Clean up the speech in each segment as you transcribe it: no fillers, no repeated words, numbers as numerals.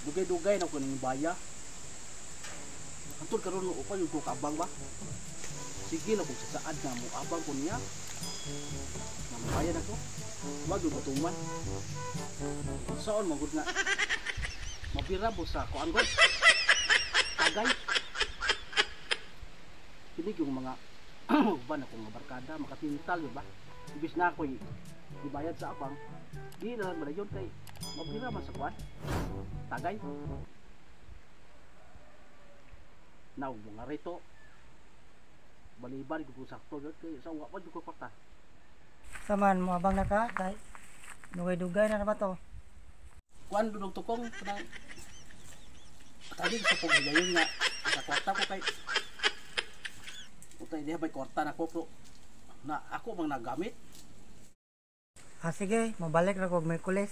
Dugay-dugay na ko ning baya. Antod karon upa yung ko kaabang ba. Sige na kung saad na mo abang ko niya. Na bayad ako. Wag yung batuman. Saon man gud nga. Mabira bo sa kuan gud. Tagay. Kini yung mga uban ako nga barkada makatintal ba. Ibis na ako'y ibayad sa abang, di na lang balayon kay mabira man sa kuan. Tagay. Now, mga rito baliban ko sakto gyud kay sa wa pa jud ko kwarta. Saman mo abang na ka kay dugay-dugay na na ba to? Kuan dudong tukong kanang tagi sa kong higayon nga sa kwarta ko kay utay diha bay kwarta na ko pero na ako mang nagamit. Ah sige, mabalik ra ko og Miyerkules.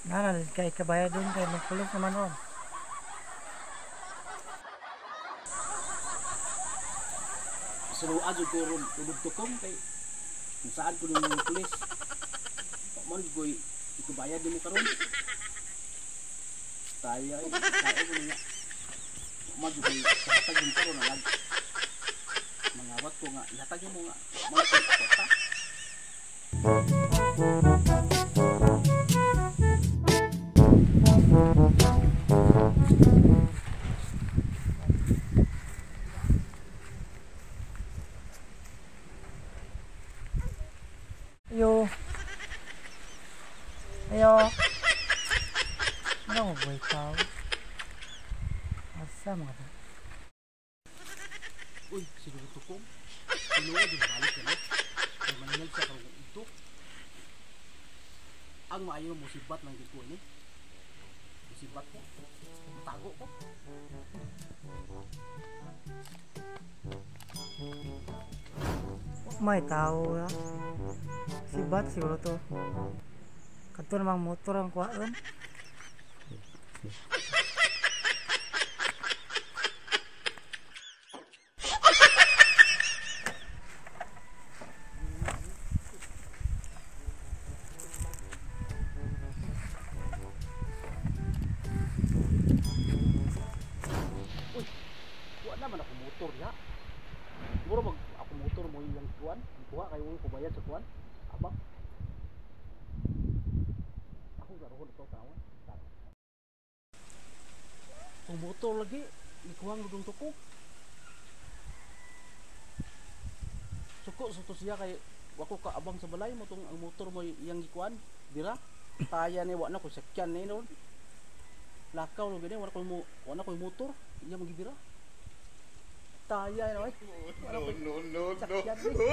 Nana, kay kabayad dun kay Miyerkules naman ron. Suruan jud ko ron dudong tukong kay kung saan ko nung pulis. Man ko'y ikabayad nimo karon. Tayo ay tayo ko nga. Man ko'y hatag nimo karon nga mangawat ko nga ihatag nimo nga man ko'y kwarta. Ayo. Ayo. Ano mo boy tao? Asa mga to? Uy, sino to kong? Sino di balik ka no? Kay maningil siya karon ito. Ang maayo mo sibat lang gid ko ini. Musibat ko. Tago ko. May tao ya. Sibat siguro to. Kadto namang motor ang kuwaon. Uy, wa naman ako motor ya. Siguro mag ako motor mo iyang kuan, kuha kayo ko bayad sa kuan. Abang. Ako garo ko tawan. Ang motor lagi ikuhang ludong tuko. Suko sa to siya kay wako ka abang sa balay mo tong ang motor mo iyang gikuan dira. Taya ni wa na ko sakyan ni noon. Lakaw lo gani wala ko mo wala ko motor iya magibira. Taya na oy. Wala ko No, no, no. sakyan ni.